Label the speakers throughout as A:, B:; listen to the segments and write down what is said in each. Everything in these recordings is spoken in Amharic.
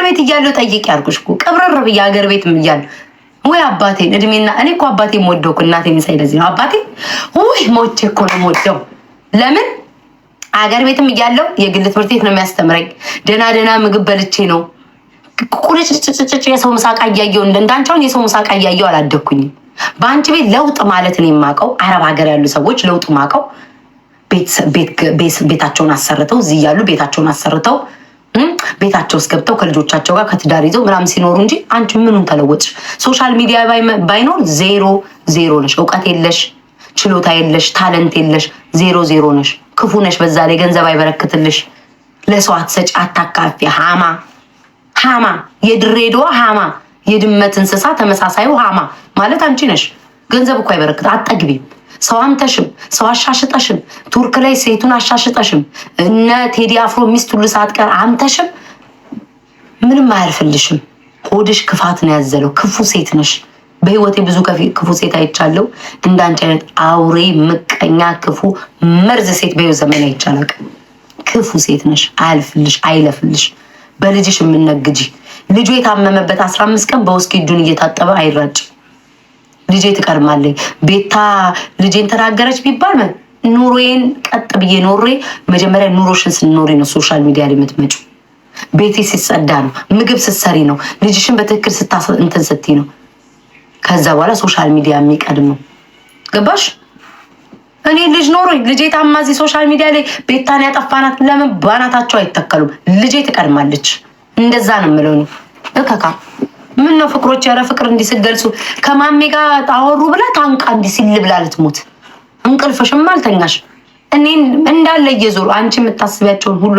A: ቤት እያለሁ ጠይቅ ያልኩሽ እኮ፣ ቅብርር ብዬ ሀገር ቤት እያለሁ ወይ አባቴን እድሜና እኔ እኮ አባቴን ወደው እኮ እናቴን ሳይ ለዚህ ነው አባቴ ውይ ሞቼ እኮ ነው የምወደው። ለምን አገር ቤትም እያለሁ የግል ትምህርት ቤት ነው የሚያስተምረኝ። ደህና ደህና ምግብ በልቼ ነው ቁርጭጭጭጭ የሰው ምሳቃ እያየሁ እንዳንቻውን የሰው ምሳቃ እያየሁ አላደግኩኝም። በአንቺ ቤት ለውጥ ማለት ነው የማውቀው። አረብ ሀገር ያሉ ሰዎች ለውጥ ማውቀው ቤታቸውን አሰርተው እዚህ እያሉ ቤታቸውን አሰርተው ቤታቸው ውስጥ ገብተው ከልጆቻቸው ጋር ከትዳር ይዘው ምናምን ሲኖሩ እንጂ አንቺ ምኑን ተለወጥሽ? Social media ባይኖር ዜሮ ዜሮ ነሽ። እውቀት የለሽ፣ ችሎታ የለሽ፣ talent የለሽ፣ ዜሮ ዜሮ ነሽ። ክፉ ነሽ። በዛ ላይ ገንዘብ አይበረክትልሽ። ለሰው አትሰጭ፣ አታካፊ። ሃማ ሃማ፣ የድሬዳዋ ሃማ፣ የድመት እንስሳ ተመሳሳዩ ሃማ ማለት አንቺ ነሽ። ገንዘብ እኮ አይበረክት፣ አትጠግቢም። ሰው አምተሽም ሰው አሻሽጠሽም ቱርክ ላይ ሴቱን አሻሽጠሽም እነ ቴዲ አፍሮ ሚስት ሁሉ ሳትቀር አምተሽም ምንም አያልፍልሽም። ሆድሽ ክፋት ነው ያዘለው። ክፉ ሴት ነሽ። በህይወቴ ብዙ ክፉ ሴት አይቻለሁ። እንዳንቺ አይነት አውሬ፣ ምቀኛ፣ ክፉ መርዝ ሴት በህይወት ዘመን አይቻላል። ክፉ ሴት ነሽ። አያልፍልሽ፣ አይለፍልሽ። በልጅሽ የምነግጂ ልጁ የታመመበት 15 ቀን በውስኪ እጁን እየታጠበ አይራጭ። ልጄ ትቀድማለኝ። ቤታ ልጄን ተናገረች ቢባል ኑሮዬን ቀጥ ብዬ ኖሬ መጀመሪያ ኑሮሽን ስንኖሪ ነው social media ላይ የምትመጪው። ቤቴ ሲጸዳ ነው፣ ምግብ ስትሰሪ ነው፣ ልጅሽን በትክክል እንትን ስትይ ነው። ከዛ በኋላ social media የሚቀድመው ገባሽ? እኔ ልጅ ኖሮኝ ልጄ ታማ እዚህ social media ላይ ቤታን ያጠፋናት ለምን ባናታቸው አይተከሉም? ልጄ ትቀድማለች። እንደዛ ነው የምለው እኔ። እከካ ምን ነው ፍቅሮች፣ ያረ ፍቅር እንዲህ ስትገልጹ ከማሜ ጋር አወሩ ብላ ታንቃ እንዲህ ሲል ብላ ልትሞት እንቅልፍሽም አልተኛሽ። እኔን እንዳለ እየዞሩ አንቺ የምታስቢያቸውን ሁሉ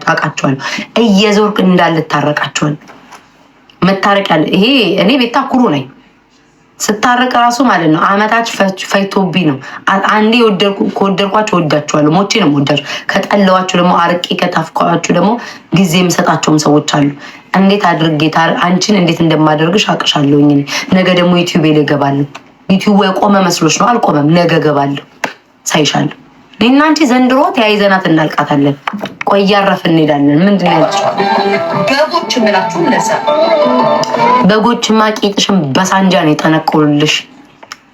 A: አውቃቸዋለሁ። እየዞርክ እንዳለ ታረቃቸዋል። መታረቅ ያለ ይሄ እኔ ቤታ ኩሩ ነኝ። ስታረቅ ራሱ ማለት ነው አመታች ፈይቶብኝ ነው። አንዴ ከወደድኳቸው ወዳቸዋለሁ፣ ሞቼ ነው ወዳቸው። ከጠለዋቸው ደግሞ አርቄ ከታፍኳቸው ደግሞ ጊዜ የምሰጣቸውም ሰዎች አሉ። እንዴት አድርጌ አንቺን እንዴት እንደማደርግሽ አቅሻለሁኝ። ነገ ደግሞ ዩቲዩብ ላይ እገባለሁ። ዩቲዩብ የቆመ መስሎች ነው፣ አልቆመም። ነገ እገባለሁ፣ ሳይሻለሁ። እኔና አንቺ ዘንድሮ ተያይዘናት እናልቃታለን። ቆይ እያረፍን እንሄዳለን። ምንድን ነው ያልችው?
B: በጎች የምላችሁ ለዛ
A: በጎችማ ቂጥሽን በሳንጃ ነው የጠነቆሉልሽ።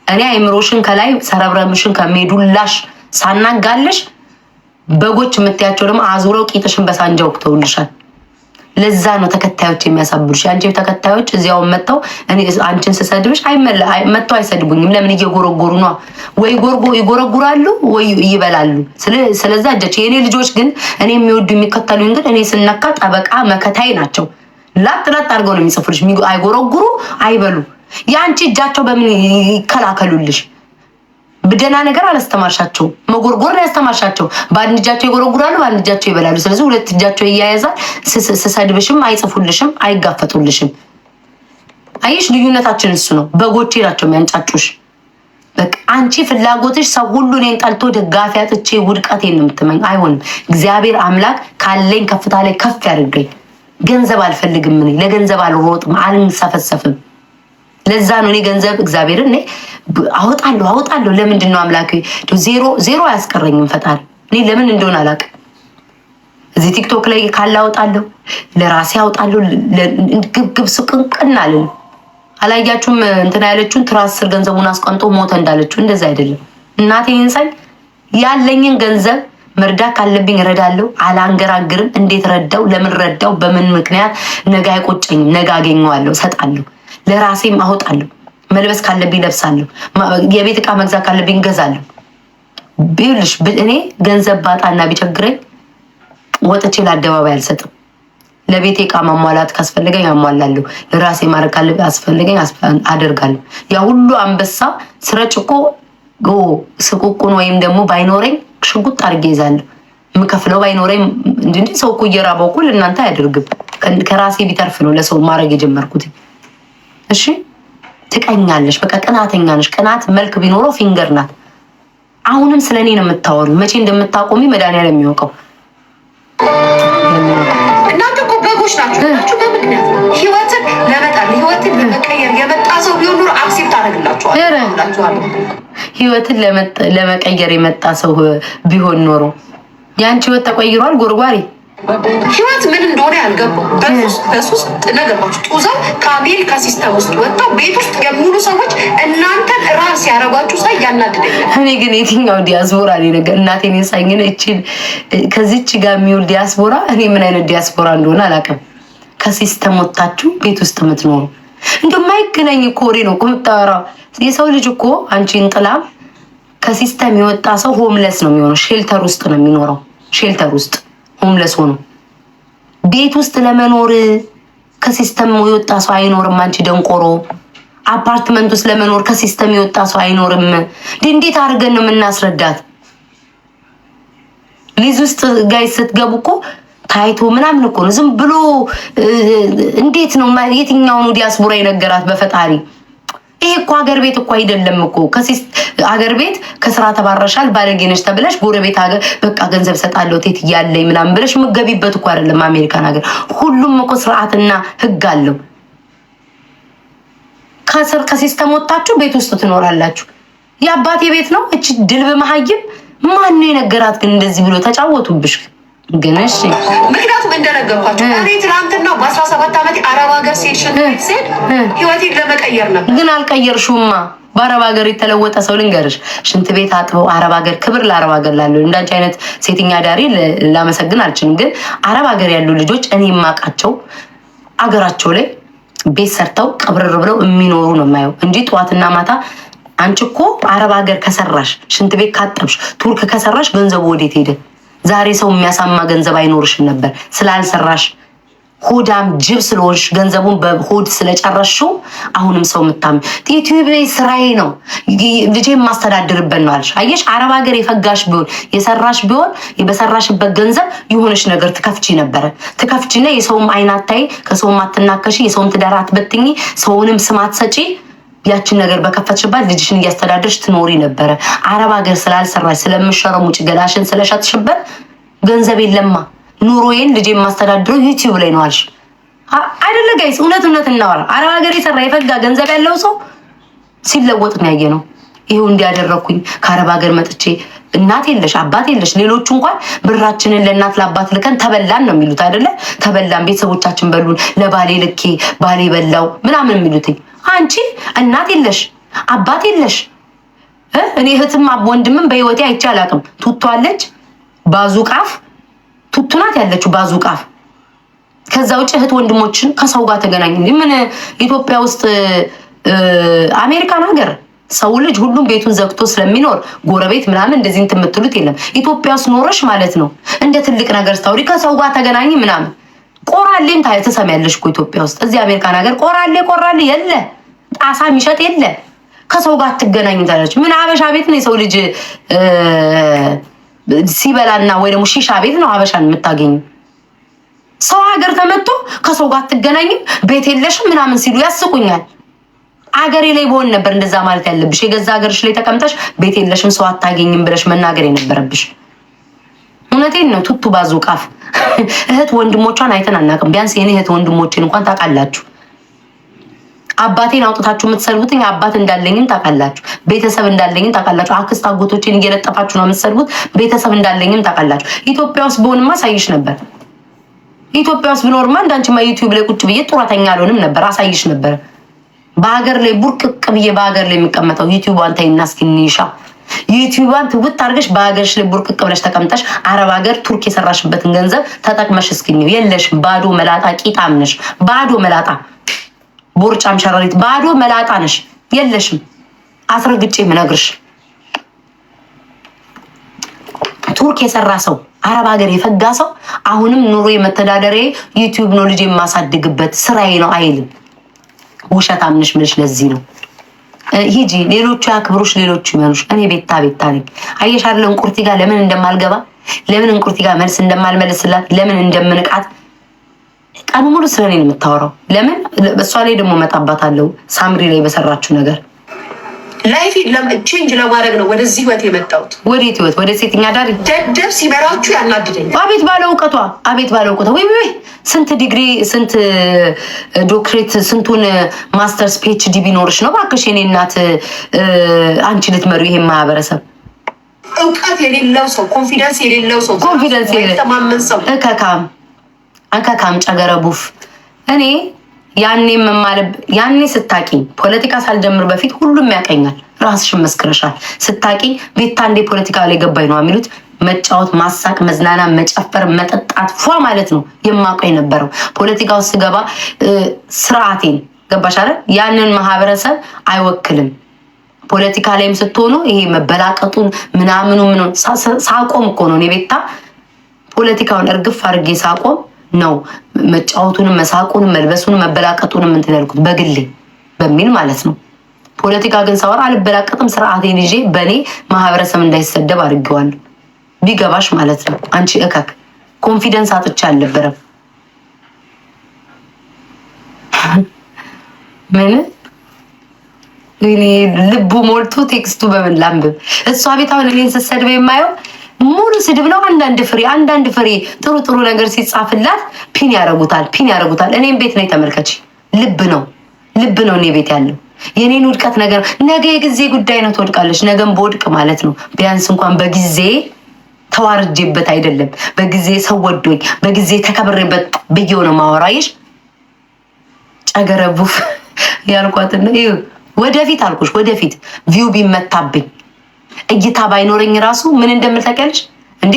A: እኔ አይምሮሽን ከላይ ሰረብረምሽን ከሜዱላሽ ሳናጋልሽ በጎች የምትያቸው ደግሞ አዙረው ቂጥሽን በሳንጃ ወቅተውልሻል። ለዛ ነው ተከታዮች የሚያሳብዱሽ። የአንቺ ተከታዮች እዚያው መጥተው እኔ አንቺን ስሰድብሽ መጥተው አይሰድቡኝም። ለምን እየጎረጎሩ ነው? ወይ ጎርጎ ይጎረጉራሉ ወይ ይበላሉ። ስለዛ እጃቸው የእኔ ልጆች ግን እኔ የሚወዱ የሚከተሉኝ ግን እኔ ስነካ ጠበቃ መከታይ ናቸው። ላጥ ላጥ አድርገው ነው የሚጽፉልሽ። አይጎረጉሩ፣ አይበሉ። የአንቺ እጃቸው በምን ይከላከሉልሽ? ደህና ነገር አላስተማርሻቸው። መጎርጎር ነው ያስተማርሻቸው። በአንድ እጃቸው ይጎረጉራሉ፣ በአንድ እጃቸው ይበላሉ። ስለዚህ ሁለት እጃቸው ይያያዛል። ስሰድብሽም አይጽፉልሽም፣ አይጋፈጡልሽም። አየሽ፣ ልዩነታችን እሱ ነው። በጎቼ ናቸው የሚያንጫጩሽ። በቃ አንቺ ፍላጎትሽ ሰው ሁሉ እኔን ጠልቶ ደጋፊ አጥቼ ውድቀቴን ነው የምትመኝ። አይሆንም። እግዚአብሔር አምላክ ካለኝ ከፍታ ላይ ከፍ ያድርገኝ። ገንዘብ አልፈልግም። እኔ ለገንዘብ አልሮጥም፣ አልንሰፈሰፍም። ለዛ ነው እኔ ገንዘብ እግዚአብሔርን እኔ አወጣለሁ አወጣለሁ። ለምንድን ነው አምላክ ዜሮ ዜሮ አያስቀረኝም ፈጣሪ። እኔ ለምን እንደሆነ አላውቅም። እዚህ ቲክቶክ ላይ ካለ አወጣለሁ፣ ለራሴ አወጣለሁ። ግብግብ ስቅንቅን አለን። አላያችሁም? እንትና ያለችውን ትራስ ስር ገንዘቡን አስቀምጦ ሞተ እንዳለችው እንደዛ አይደለም። እናቴ ይንሳኝ ያለኝን ገንዘብ መርዳት ካለብኝ እረዳለሁ። አላንገራግርም። እንዴት ረዳው፣ ለምን ረዳው፣ በምን ምክንያት ነገ አይቆጨኝም። ነገ አገኘዋለሁ፣ እሰጣለሁ። ለራሴም አወጣለሁ። መልበስ ካለብኝ ለብሳለሁ። የቤት ዕቃ መግዛት ካለብኝ እገዛለሁ። ቢልሽ እኔ ገንዘብ ባጣና ቢቸግረኝ ወጥቼ ለአደባባይ አልሰጥም። ለቤቴ ዕቃ ማሟላት ካስፈለገኝ አሟላለሁ። ለራሴ ማድረግ ካለብኝ አስፈልገኝ አደርጋለሁ። ያ ሁሉ አንበሳ ስረጭ እኮ ስቁቁን ወይም ደግሞ ባይኖረኝ ሽጉጥ አድርጌ ይዛለሁ። የምከፍለው ባይኖረኝ እንጂ ሰው እኮ እየራበው እኮ ለእናንተ አያደርግም። ከራሴ ቢተርፍ ነው ለሰው ማድረግ የጀመርኩት። እሺ ትቀኛለሽ። በቃ ቅናተኛ ነሽ። ቅናት መልክ ቢኖረው ፊንገር ናት። አሁንም ስለ እኔ ነው የምታወሩ። መቼ እንደምታቆሚ መድኃኒዓለም የሚያውቀው።
B: እናንተ እኮ በጎች ናችሁ ናችሁ በምክንያት ህይወትን ለመጣል ህይወትን ለመቀየር የመጣ ሰው ቢሆን ኑሮ accept አደርግላችኋለሁ።
A: ህይወትን ለመቀየር የመጣ ሰው ቢሆን ኖሮ የአንቺ ህይወት ተቆይሯል። ጎርጓሪ
B: ህይወት ምን እንደሆነ ያልገባው በሱስ ነገርኳችሁ። ጡዘው ከአሜሪካ system ውስጥ ወጥተው ቤት ውስጥ የሚውሉ ሰዎች እናንተን ራስ ያረጓችሁ ሳይ ያናድደኛል።
A: እኔ ግን የትኛው ዲያስፖራ ነገር እናቴን የሳኝን እችል ከዚች ጋር የሚውል ዲያስፖራ እኔ ምን አይነት ዲያስፖራ እንደሆነ አላውቅም። ከ system ወጥታችሁ ቤት ውስጥ የምትኖሩ እንደማይገናኝ ኮሬ ነው እኮ የምታወራው። የሰው ልጅ እኮ አንቺን ጥላ ከ system የወጣ ሰው homeless ነው የሚሆነው። Shelter ውስጥ ነው የሚኖረው። Shelter ውስጥ homeless ሆኖ ቤት ውስጥ ለመኖር ከ system የወጣ ሰው አይኖርም። አንቺ ደንቆሮ፣ አፓርትመንት ውስጥ ለመኖር ከ system የወጣ ሰው አይኖርም። እንዴት አድርገን ነው የምናስረዳት? ሊዝ ውስጥ guys ስትገቡ እኮ ታይቶ ምናምን እኮ ነው። ዝም ብሎ እንዴት ነው የትኛውን ዲያስፖራ የነገራት በፈጣሪ? ይሄ እኮ ሀገር ቤት እኮ አይደለም እኮ። ሀገር ቤት ከስራ ተባረሻል ባለጌ ነሽ ተብለሽ ጎረቤት ሀገር በቃ ገንዘብ ሰጣለሁ ቴት እያለኝ ምናምን ብለሽ ምገቢበት እኮ አይደለም። አሜሪካን ሀገር ሁሉም እኮ ስርዓትና ህግ አለው። ከስር ከ system ወጥታችሁ ቤት ውስጥ ትኖራላችሁ። የአባቴ ቤት ነው። እቺ ድልብ መሀይም ማን ነው የነገራት ግን እንደዚህ ብሎ ተጫወቱብሽ። ግን እሺ፣
B: ምክንያቱም እንደነገርኳቸው እኔ ትናንትና በ17 ዓመት አረብ ሀገር ስሄድ ሽንት ቤት ስሄድ ህይወቴን ለመቀየር ነበር።
A: ግን አልቀየርሽውማ። በአረብ ሀገር የተለወጠ ሰው ልንገርሽ፣ ሽንት ቤት አጥበው አረብ ሀገር፣ ክብር ለአረብ ሀገር ላሉ እንዳንቺ አይነት ሴተኛ ዳሪ ላመሰግን አልችልም። ግን አረብ ሀገር ያሉ ልጆች እኔ የማውቃቸው አገራቸው ላይ ቤት ሰርተው ቅብርር ብለው የሚኖሩ ነው የማየው እንጂ ጠዋትና ማታ አንቺ እኮ አረብ ሀገር ከሰራሽ፣ ሽንት ቤት ካጠብሽ፣ ቱርክ ከሰራሽ ገንዘቡ ወዴት ሄደ? ዛሬ ሰው የሚያሳማ ገንዘብ አይኖርሽም ነበር። ስላልሰራሽ ሆዳም ጅብ ስለሆንሽ ገንዘቡን በሆድ ስለጨረስሽው አሁንም ሰው የምታም ዩቲዩብ ስራዬ ነው ልጄ የማስተዳድርበት ነው አልሽ። አየሽ፣ አረብ ሀገር የፈጋሽ ቢሆን የሰራሽ ቢሆን በሰራሽበት ገንዘብ የሆነች ነገር ትከፍቺ ነበረ። ትከፍቺና የሰውም አይን አታይ፣ ከሰውም አትናከሺ፣ የሰውም ትዳር አትበትኚ፣ ሰውንም ስም አትሰጪ። ያችን ነገር በከፈትሽባት ልጅሽን እያስተዳደርሽ ትኖሪ ነበረ። አረብ ሀገር ስላልሰራሽ ስለምሸረሙጭ ገላሽን ስለሸጥሽበት ገንዘብ የለማ ኑሮዬን ልጄ የማስተዳድረው ዩቲዩብ ላይ ነው አልሽ አይደለ? Guys እውነት እውነት እናወራ። አረብ ሀገር የሰራ የፈጋ ገንዘብ ያለው ሰው ሲለወጥ ነው ያየ ነው። ይኸው እንዲያደረግኩኝ ከአረብ ሀገር መጥቼ እናት የለሽ አባት የለሽ። ሌሎቹ እንኳን ብራችንን ለእናት ለአባት ልከን ተበላን ነው የሚሉት አይደለ? ተበላን፣ ቤተሰቦቻችን በሉን፣ ለባሌ ልኬ ባሌ በላው ምናምን የሚሉትኝ። አንቺ እናት የለሽ አባት የለሽ። እኔ እህትም ወንድምም በህይወቴ አይቼ አላውቅም። ቱቱ አለች ባዙቃፍ ቱቱ ናት ያለችው ባዙቃፍ። ከዛ ውጭ እህት ወንድሞችን ከሰው ጋር ተገናኝ። ምን ኢትዮጵያ ውስጥ አሜሪካን ሀገር ሰው ልጅ ሁሉም ቤቱን ዘግቶ ስለሚኖር ጎረቤት ምናምን እንደዚህ እንትን የምትሉት የለም። ኢትዮጵያ ውስጥ ኖረሽ ማለት ነው እንደ ትልቅ ነገር ስታውሪ ከሰው ጋር ተገናኝ ምናምን ቆራሌም ትሰሚያለሽ እኮ ኢትዮጵያ ውስጥ። እዚህ አሜሪካን ሀገር ቆራሌ ቆራሌ የለ፣ ጣሳ የሚሸጥ የለ፣ ከሰው ጋር አትገናኝ ታለች። ምን አበሻ ቤት ነው የሰው ልጅ ሲበላና ወይ ደግሞ ሺሻ ቤት ነው አበሻን የምታገኙ። ሰው ሀገር ተመቶ ከሰው ጋር አትገናኝም ቤት የለሽም ምናምን ሲሉ ያስቁኛል። አገሬ ላይ በሆን ነበር እንደዛ ማለት ያለብሽ። የገዛ ሀገርሽ ላይ ተቀምጠሽ ቤት የለሽም ሰው አታገኝም ብለሽ መናገር የነበረብሽ። እውነቴን ነው። ቱቱ ባዙ ቃፍ እህት ወንድሞቿን አይተን አናውቅም። ቢያንስ የኔ እህት ወንድሞቼን እንኳን ታውቃላችሁ። አባቴን አውጥታችሁ የምትሰድቡትኝ አባት እንዳለኝም ታውቃላችሁ። ቤተሰብ እንዳለኝም ታውቃላችሁ። አክስት አጎቶቼን እየለጠፋችሁ ነው የምትሰድቡት። ቤተሰብ እንዳለኝም ታውቃላችሁ። ኢትዮጵያ ውስጥ ብሆንማ አሳይሽ ነበር። ኢትዮጵያ ውስጥ ብኖርማ እንዳንቺማ ዩቲዩብ ላይ ቁጭ ብዬ ጡረተኛ አልሆንም ነበር፣ አሳይሽ ነበር። በሀገር ላይ ቡርቅቅ ብዬ በሀገር ላይ የሚቀመጠው ዩቲዩቧን ተይና እስኪ እንይሻ። ዩቲዩቧን ትውት አድርገሽ በሀገርሽ ላይ ቡርቅቅ ብለሽ ተቀምጠሽ አረብ ሀገር ቱርክ የሰራሽበትን ገንዘብ ተጠቅመሽ እስኪ እንይው። የለሽም። ባዶ መላጣ ቂጣም ነሽ። ባዶ መላጣ ቦርጫም ሸረሪት ባዶ መላጣ ነሽ። የለሽም። አስረግጬ ምነግርሽ ቱርክ የሰራ ሰው አረብ ሀገር የፈጋ ሰው አሁንም ኑሮ የመተዳደሪያ ዩቲዩብ ነው፣ ልጅ የማሳድግበት ስራዬ ነው አይልም። ውሸታም ነሽ ምልሽ ለዚህ ነው። ሂጂ፣ ሌሎቹ ያክብሩሽ፣ ሌሎቹ ይመኑሽ። እኔ ቤታ ቤታ ነኝ። አየሽ አይደለ እንቁርቲ ጋር ለምን እንደማልገባ፣ ለምን እንቁርቲ ጋር መልስ እንደማልመልስላት፣ ለምን እንደምንቃት ቀኑ ሙሉ ስለ እኔ ነው የምታወራው። ለምን እሷ ላይ ደግሞ እመጣባታለሁ፣ ሳምሪ ላይ በሰራችው ነገር
B: Life change ለማድረግ ነው ወደዚህ ህይወት የመጣሁት።
A: ወዴት ህይወት? ወደ ሴተኛ አዳሪ
B: ደደብ ሲመራችሁ ያናድደኛል።
A: አቤት ባለ እውቀቷ፣ አቤት ባለ እውቀቷ። ወይ ወይ ስንት ዲግሪ፣ ስንት ዶክትሬት፣ ስንቱን masters PhD ቢኖርሽ ነው እባክሽ የኔ እናት አንቺ ልትመሪው ይሄን ማህበረሰብ።
B: እውቀት የሌለው ሰው፣ confidence የሌለው ሰው፣
A: confidence
B: የማይተማመን ሰው።
A: እከካም እከካም ጨገረቡፍ። እኔ ያኔ የምማልብ ያኔ ስታቂኝ ፖለቲካ ሳልጀምር በፊት ሁሉም ያቀኛል። ራስሽን መስክረሻል። ስታቂኝ ቤታ እንዴ ፖለቲካ ላይ ገባኝ ነው የሚሉት። መጫወት፣ ማሳቅ፣ መዝናና፣ መጨፈር፣ መጠጣት፣ ፏ ማለት ነው የማውቀው የነበረው። ፖለቲካ ውስጥ ስገባ ስርዓቴን ገባሽ አይደል? ያንን ማህበረሰብ አይወክልም። ፖለቲካ ላይም ስትሆኑ ይሄ መበላቀጡን ምናምኑ ምኑ ሳቆም እኮ ነው እኔ ቤታ ፖለቲካውን እርግፍ አድርጌ ሳቆም ነው መጫወቱንም መሳቁንም መልበሱንም መበላቀጡንም እንትን ያልኩት በግሌ በሚል ማለት ነው። ፖለቲካ ግን ሳወራ አልበላቀጥም። ስርዓቴን ይዤ በእኔ ማህበረሰብ እንዳይሰደብ አድርጌዋለሁ። ቢገባሽ ማለት ነው። አንቺ እከክ confidence አጥቼ አልነበረም። ምን እኔ ልቡ ሞልቶ text ኡ በምን ላንብብ? እሷ ቤት አሁን እኔን ስትሰድብ የማየው ሙሉ ስድብ ነው። አንዳንድ ፍሬ አንዳንድ ፍሬ ጥሩ ጥሩ ነገር ሲጻፍላት pin ያደርጉታል፣ pin ያደርጉታል። እኔም ቤት ነው ተመልከች። ልብ ነው ልብ ነው እኔ ቤት ያለው የኔን ውድቀት ነገር ነገ የጊዜ ጉዳይ ነው። ትወድቃለች። ነገም በወድቅ ማለት ነው ቢያንስ እንኳን በጊዜ ተዋርጄበት አይደለም፣ በጊዜ ሰው ወዶኝ በጊዜ ተከብሬበት ብዬው ነው ማወራይሽ። ጨገረቡፍ ያልኳትን ወደፊት አልኩሽ። ወደፊት view ቢመታብኝ እይታ ባይኖረኝ ራሱ ምን እንደምል ታውቂያለሽ እንዴ?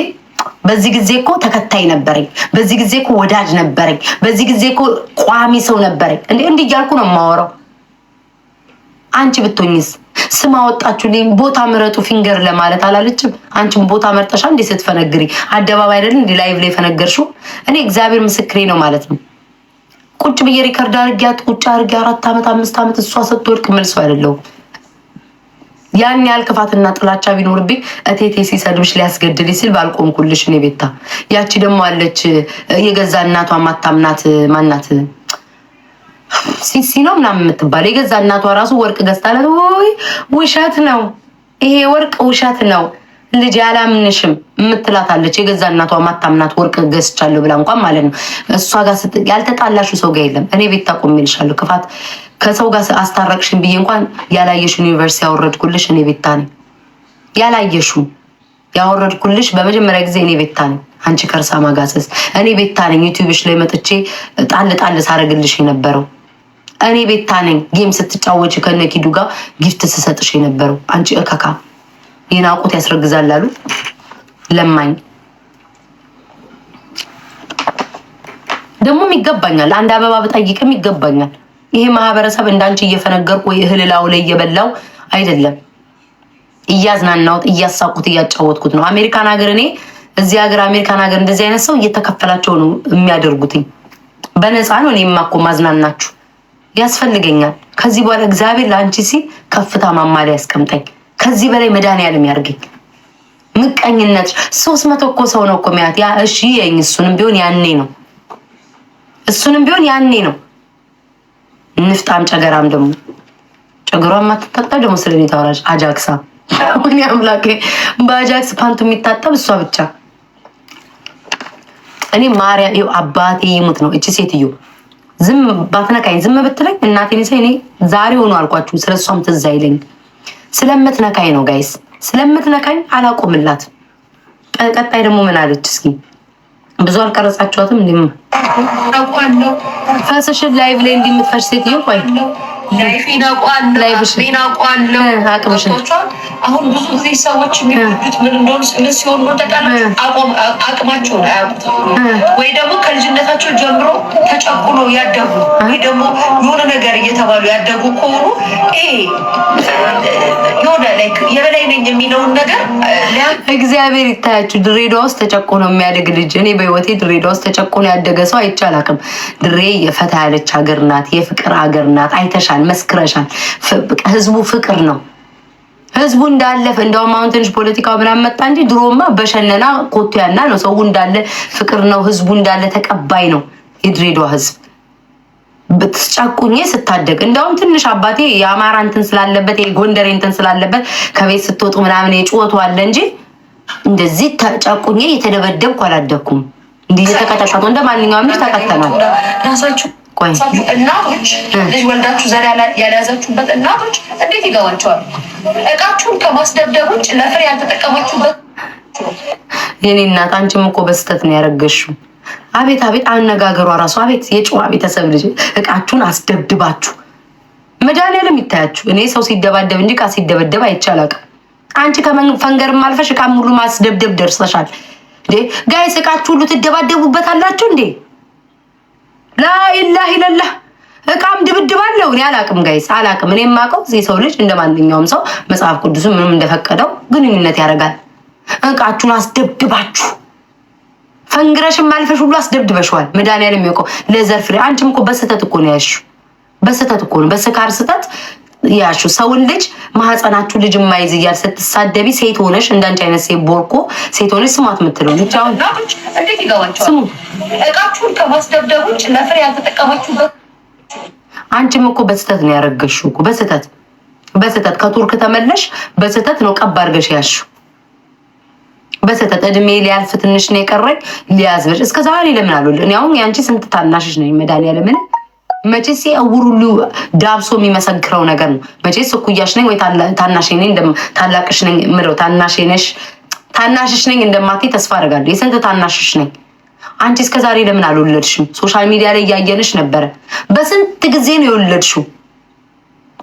A: በዚህ ጊዜ እኮ ተከታይ ነበረኝ፣ በዚህ ጊዜ እኮ ወዳጅ ነበረኝ፣ በዚህ ጊዜ እኮ ቋሚ ሰው ነበረኝ። እንዴ እንዲህ እያልኩ ነው የማወራው። አንቺ ብትሆኝስ ስም አወጣችሁልኝ፣ ቦታ ምረጡ finger ለማለት አላለችም? አንቺም ቦታ መርጠሻ እንዴ ስትፈነግሪ አደባባይ አይደል እንዲ live ላይ የፈነገርሽው? እኔ እግዚአብሔር ምስክሬ ነው ማለት ነው። ቁጭ ብዬ record አድርጊያት ቁጭ አድርጊ 4 ዓመት 5 ዓመት እሷ ስትወድቅ መልሶ አይደለሁም። ያን ያህል ክፋትና ጥላቻ ቢኖርብኝ እቴቴ ሲሰድብሽ ሊያስገድል ሲል ባልቆምኩልሽ። እኔ ቤታ ያቺ ደግሞ አለች የገዛ እናቷ ማታምናት ማናት ሲሲ ነው ምናምን የምትባለው የገዛ እናቷ ራሱ ወርቅ ገዝታለት፣ ወይ ውሸት ነው ይሄ ወርቅ ውሸት ነው ልጅ ያላምንሽም የምትላታለች። የገዛ እናቷ ማታምናት ወርቅ ገዝቻለሁ ብላ እንኳን ማለት ነው። እሷ ጋር ያልተጣላሹ ሰው ጋር የለም። እኔ ቤት ታቆሚልሻለሁ። ክፋት ከሰው ጋር አስታረቅሽን ብዬ እንኳን ያላየሽን universe ያወረድኩልሽ እኔ ቤታ ነኝ። ያላየሹ ያወረድኩልሽ በመጀመሪያ ጊዜ እኔ ቤታ ነኝ። አንቺ ከርሳ ማጋሰስ እኔ ቤታ ነኝ። ዩቲዩብሽ ላይ መጥቼ ጣል ጣል ሳረግልሽ የነበረው እኔ ቤታ ነኝ። game ስትጫወች ከነኪዱ ጋር gift ስሰጥሽ የነበረው አንቺ እከካ የናቁት ያስረግዛል አሉ ለማኝ ደግሞም ይገባኛል። አንድ አበባ ብጠይቅም ይገባኛል። ይሄ ማህበረሰብ እንዳንቺ እየፈነገርኩ ወይ እህልላው ላይ እየበላው አይደለም፣ እያዝናናሁት፣ እያሳቁት፣ እያጫወትኩት ነው። አሜሪካን ሀገር እኔ እዚህ ሀገር አሜሪካን ሀገር እንደዚህ አይነት ሰው እየተከፈላቸው ነው የሚያደርጉትኝ። በነፃ ነው። እኔማ እኮ ማዝናናችሁ ያስፈልገኛል። ከዚህ በኋላ እግዚአብሔር ለአንቺ ሲል ከፍታ ማማ ላይ ያስቀምጠኝ። ከዚህ በላይ መድኃኒዓለም ያርገኝ። ምቀኝነት 300 እኮ ሰው ነው እኮ የሚያት። ያ እሺ የኝ እሱንም ቢሆን ያኔ ነው እሱንም ቢሆን ያኔ ነው። ንፍጣም ጨገራም ደግሞ ጨገሯ የማትታጠብ ደግሞ ስለኔ ታወራለች። አጃክሳ ወይኔ አምላኬ፣ በአጃክስ ፓንቱ የሚታጠብ እሷ ብቻ። እኔ ማርያም ይኸው አባቴ ይሙት ነው እቺ ሴትዮ ዝም ባትነካኝ ዝም ብትለኝ እናቴን ሳይ እኔ ዛሬ ሆኖ አልኳችሁ። ስለሷም ትዝ አይለኝ ስለምትነካኝ ነው guys፣ ስለምትነካኝ አላቆምላት። ቀጣይ ደግሞ ምን አለች እስኪ? ብዙ አልቀረጻችኋትም። እንዲም ፈስሽን live ላይ እንዲምትፈሽ ሴትዮ ቆይ
B: አውቀዋለሁ። አሁን ብዙ ጊዜ ሰዎች የሚጎዱት ምን እንደሆነ ምን ሲሆን ነው ታውቃላችሁ? አቅማቸውን አያውቁትም፣ ወይ ደግሞ ከልጅነታቸው ጀምሮ ተጨቁኖ ያደጉ ወይ ደግሞ የሆነ ነገር እየተባሉ ያደጉ ከሆኑ ይሄ የሆነ like የበላይ ነኝ የሚለውን ነገር
A: እግዚአብሔር ይታያችሁ። ድሬዳዋ ውስጥ ተጨቆኖ የሚያድግ ልጅ እኔ በህይወቴ ድሬዳዋ ውስጥ ተጨቆኖ ያደገ ሰው አይቼ አላውቅም። ድሬ የፈታ ያለች ሀገር ናት፣ የፍቅር ሀገር ናት። አይተሻል፣ መስክረሻል። ህዝቡ ፍቅር ነው። ህዝቡ እንዳለፈ እንደውም አሁን ትንሽ ፖለቲካው ምናምን መጣ እንጂ ድሮማ በሸነና ኮቱያና ነው። ሰው እንዳለ ፍቅር ነው። ህዝቡ እንዳለ ተቀባይ ነው። የድሬዳዋ ህዝብ ብትጨቁኜ ስታደግ እንደውም ትንሽ አባቴ የአማራ እንትን ስላለበት የጎንደሬ እንትን ስላለበት ከቤት ስትወጡ ምናምን የጩኸቱ አለ እንጂ እንደዚህ ተጨቁኜ እየተደበደብኩ አላደግኩም። እንዲህ እየተቀጠቀጡ እንደ ማንኛውም ልጅ ተቀተናል። ቆይ
B: እናቶች ልጅ ወልዳችሁ ዘር ያልያዛችሁበት እናቶች እንዴት ይገባቸዋል? እቃችሁን ከማስደብደብ ውጭ ለፍሬ ያልተጠቀማችሁበት።
A: የኔ እናት አንቺም እኮ በስተት ነው ያረገሽው። አቤት አቤት አነጋገሯ ራሱ አቤት የጨዋ ቤተሰብ ልጅ። እቃችሁን አስደብድባችሁ መድኃኒዓለም ይታያችሁ። እኔ ሰው ሲደባደብ እንጂ እቃ ሲደበደብ አይቼ አላውቅም። አንቺ ከፈንገርም አልፈሽ እቃም ሁሉ ማስደብደብ ደርሰሻል። እንዴ guys፣ እቃችሁ ሁሉ ትደባደቡበታላችሁ እንዴ? لا إله إلا الله። እቃም ድብድብ አለው። እኔ አላቅም guys፣ አላቅም። እኔ የማውቀው የሰው ልጅ እንደ ማንኛውም ሰው መጽሐፍ ቅዱስ ምንም እንደፈቀደው ግንኙነት ያደርጋል። እቃችሁን አስደብድባችሁ ፈንግረሽም አልፈሽ ሁሉ አስደብድበሽዋል። መድኃኒዓለም የሚያውቀው ለዘር ፍሬ። አንቺም እኮ በስህተት እኮ ነው ያልሺው። በስህተት እኮ ነው፣ በስካር ስህተት ያሹ ሰውን ልጅ ማህፀናችሁ ልጅ የማይዝ እያል ስትሳደቢ ሴት ሆነሽ እንዳንቺ አይነት ሴት ቦርኮ ሴት ሆነሽ ስሟት የምትለው ልጅ አሁን
B: እናቶች እንዴት ይገባቸዋል?
A: ስሙ።
B: እቃችሁን ከማስደብደብ ውጭ ለፍሬ ያልተጠቀማችሁበት።
A: አንቺም እኮ በስህተት ነው ያረገሽው እኮ፣ በስህተት ከቱርክ ተመለሽ በስህተት ነው ቀብ አድርገሽ ያልሺው። በስህተት እድሜ ሊያልፍ ትንሽ ነው የቀረኝ ሊያዝበሽ እስከ ዛሬ ለምን አልወልድ? እኔ አሁን የአንቺ ስንት ታናሽሽ ነኝ። መድኃኒዓለምን መቼስ እውር ሁሉ ዳብሶ የሚመሰክረው ነገር ነው። መቼስ እኩያሽ ነኝ ወይ ታናሽ ነኝ፣ ታላቅሽ ነኝ የምለው ታናሽ ነሽ ታናሽሽ ነኝ እንደማትይ ተስፋ አደርጋለሁ። የስንት ታናሽሽ ነኝ። አንቺ እስከ ዛሬ ለምን አልወለድሽም? Social media ላይ እያየንሽ ነበረ። በስንት ጊዜ ነው የወለድሽው?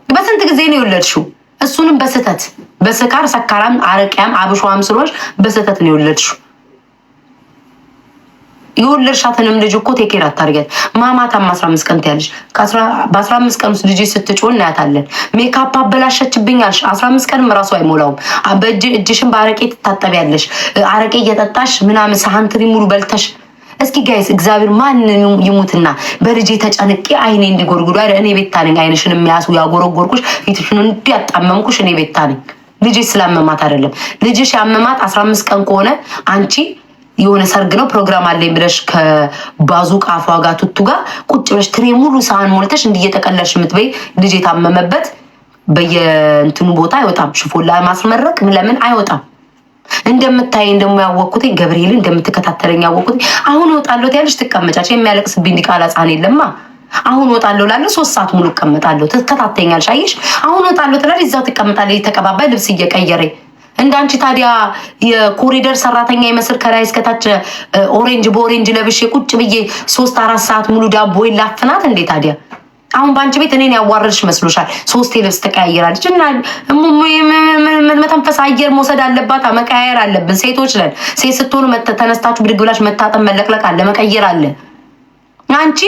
A: በስንት ጊዜ ነው የወለድሽው? እሱንም በስህተት፣ በስካር፣ ሰካራም፣ አረቂያም፣ አብሿም ስለሆንሽ በስህተት ነው የወለድሽው። የወለድሻትንም ልጅ እኮ take care አታርጊያት። ማማታም 15 ቀን ትያለሽ። በ15 ቀን ውስጥ ልጅ ስትጮህ እናያታለን። ሜካፕ አበላሸችብኝ አልሽ። 15 ቀንም እራሱ አይሞላውም። በእጅ እጅሽን በአረቄ ትታጠቢያለሽ። አረቄ እየጠጣሽ ምናምን ሰሀን ትሪ ሙሉ በልተሽ። እስኪ guys፣ እግዚአብሔር ማን ይሙትና በልጄ ተጨንቄ አይኔ እንዲጎርጉዱ አይደል? እኔ ቤታ ነኝ። አይንሽን የሚያሱ ያጎረጎርኩሽ፣ ፊትሽን እንዲያጣመምኩሽ እኔ ቤታ ነኝ። ልጅሽ ስላመማት አይደለም። ልጅሽ ያመማት 15 ቀን ከሆነ አንቺ የሆነ ሰርግ ነው ፕሮግራም አለኝ ብለሽ ከባዙ ቃፏ ጋር ቱቱ ጋር ቁጭ ብለሽ ትሬ ሙሉ ሰሃን ሞልተሽ እንዲህ እየጠቀለልሽ የምትበይ ልጅ የታመመበት በየእንትኑ ቦታ አይወጣም። ሽፎላ ማስመረቅ ለምን አይወጣም? እንደምታየኝ ደግሞ ያወቅኩት ገብርኤልን እንደምትከታተለኝ ያወቅኩት አሁን እወጣለሁ ትያለሽ፣ ትቀመጫለሽ። የሚያለቅስብኝ ዲቃላ ሕፃን የለማ። አሁን እወጣለሁ እላለሁ፣ 3 ሰዓት ሙሉ እቀመጣለሁ። ትከታተኛለሽ። አየሽ፣ አሁን እወጣለሁ ትላለች፣ እዛው ትቀመጣለች። የተቀባባይ ልብስ እየቀየረ እንዳንቺ ታዲያ የኮሪደር ሰራተኛ ይመስል ከላይ እስከታች orange በ orange ለብሼ ቁጭ ብዬ 3-4 ሰዓት ሙሉ ዳቦ ላፍናት እንዴ ታዲያ? አሁን በአንቺ ቤት እኔን ያዋረድሽ መስሎሻል? ሶስቴ ልብስ ተቀያይራለች እና መተንፈስ አየር መውሰድ አለባት። መቀያየር አለብን። ሴቶች ነን። ሴት ስትሆኑ ተነስታችሁ ብድግ ብላችሁ መታጠብ መለቅለቅ አለ፣ መቀየር አለ። አንቺ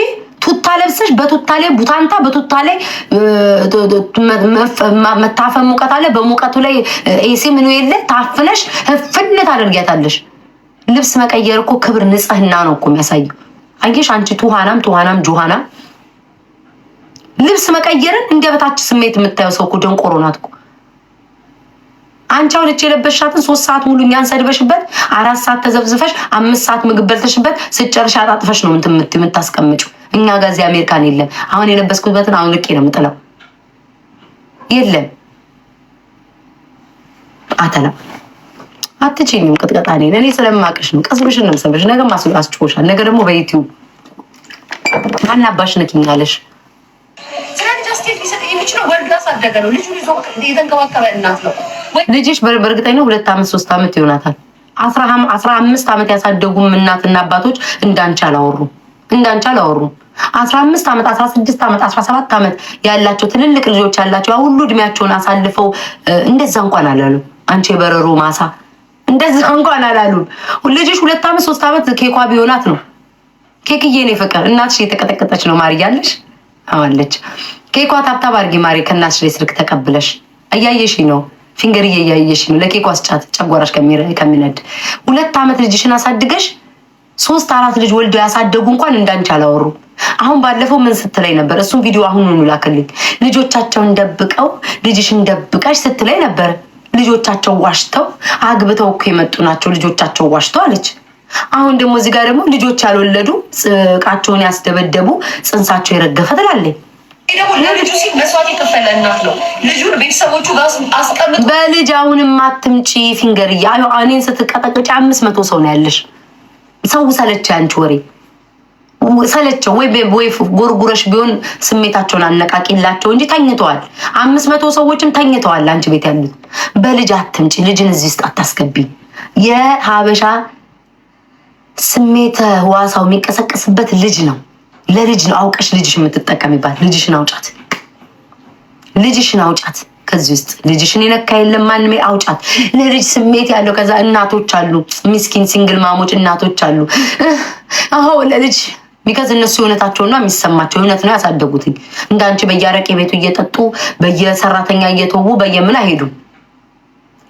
A: ቱታ ለብሰሽ በቱታ ላይ ቡታንታ፣ በቱታ ላይ መታፈን ሙቀት አለ። በሙቀቱ ላይ AC ምኑ የለ ታፍነሽ ህፍነት ታደርጊያታለሽ። ልብስ መቀየር እኮ ክብር ንጽህና ነው እኮ የሚያሳየው። አየሽ አንቺ ቱሃናም ቱሃናም ጁሃናም ልብስ መቀየርን እንደ በታች ስሜት የምታየው ሰው እኮ ደንቆሮ ናት እኮ። አንቺ አሁን እቺ የለበስሻትን 3 ሰዓት ሙሉ እኛን ሰድበሽበት፣ 4 ሰዓት ተዘብዝፈሽ፣ 5 ሰዓት ምግብ በልተሽበት ስጨርሽ አጣጥፈሽ ነው እንትን የምታስቀምጪው። እኛ ጋር እዚህ አሜሪካን የለም። አሁን የለበስኩበትን አሁን ልቄ ነው የምጥለው። የለም አተላ አትችኝም። ቅጥቀጣ እኔን እኔ ስለማቅሽ ነው። ቅስምሽን ነው የምሰብርሽ። ነገ አስጮሻል። ነገ ደግሞ በዩቲዩብ ማናባሽ ንኪኛለሽ።
B: ስለዚህ አስተያየት ሊሰጥ የሚችለው ወልዶ ያሳደገ ነው። ልጁን ይዞ የተንከባከበ እናት ነው።
A: ልጅሽ በእርግጠኛ 2 ዓመት 3 ዓመት ይሆናታል። 15 ዓመት ያሳደጉም እናትና አባቶች እንዳንቺ አላወሩም። እንዳንቺ አላወሩም። 15 ዓመት፣ 16 ዓመት፣ 17 ዓመት ያላቸው ትልልቅ ልጆች ያላቸው ያ ሁሉ እድሜያቸውን አሳልፈው እንደዛ እንኳን አላሉ። አንቺ የበረሮ ማሳ እንደዛ እንኳን አላሉም። ልጅሽ 2 ዓመት 3 ዓመት ኬኳ ቢሆናት ነው። ኬክዬ እኔ ፍቅር እናትሽ እየተቀጠቀጠች ነው። ማሪ እያለሽ አዋለች ኬኳ tap tap አድርጊ ማሪ። ከእናትሽ ላይ ስልክ ተቀብለሽ እያየሽ ነው። ፊንገር እያየሽ ነው። ለኬኳ ስጫት ጨጓራሽ ከሚነድ። 2 ዓመት ልጅሽን አሳድገሽ ሶስት አራት ልጅ ወልደው ያሳደጉ እንኳን እንዳንቺ አላወሩ። አሁን ባለፈው ምን ስትለኝ ነበር? እሱን ቪዲዮ አሁን ላክልኝ። ልጆቻቸውን ደብቀው ልጅሽን ደብቀሽ ስትለኝ ነበር። ልጆቻቸው ዋሽተው አግብተው እኮ የመጡ ናቸው። ልጆቻቸው ዋሽተው አለች። አሁን ደግሞ እዚህ ጋር ደግሞ ልጆች ያልወለዱ እቃቸውን ያስደበደቡ ጽንሳቸው የረገፈ ትላለች።
B: ይሄ ደግሞ ለልጁ ሲል መስዋዕት የከፈለ እናት ነው። ልጁን ቤተሰቦቹ ጋር አስቀምጦ
A: በልጅ አሁንም አትምጪ ፊንገር እያ እኔን ስትቀጠቅጭ 500 ሰው ነው ያለሽ። ሰው ሰለች ያንቺ ወሬ። ሰለቸው ወይ ወይ ጎርጉረሽ ቢሆን ስሜታቸውን አነቃቂላቸው እንጂ ተኝተዋል። 500 ሰዎችም ተኝተዋል። አንቺ ቤት ያሉት በልጅ አትምጪ። ልጅን እዚህ ውስጥ አታስገቢ። የሀበሻ ስሜተ ህዋሳው የሚቀሰቀስበት ልጅ ነው። ለልጅ ነው አውቀሽ ልጅሽ የምትጠቀሚባት። ልጅሽን አውጫት፣ ልጅሽን አውጫት ከዚህ ውስጥ ልጅሽን የነካ የለም ማንም። አውጫት። ለልጅ ስሜት ያለው ከዛ እናቶች አሉ፣ ሚስኪን single mom ኦች እናቶች አሉ። አዎ ለልጅ because እነሱ የእውነታቸውን ነው የሚሰማቸው፣ የእውነት ነው ያሳደጉትኝ። እንዳንቺ በየአረቄ ቤቱ እየጠጡ በየሰራተኛ እየተዉ በየምን አይሄዱም።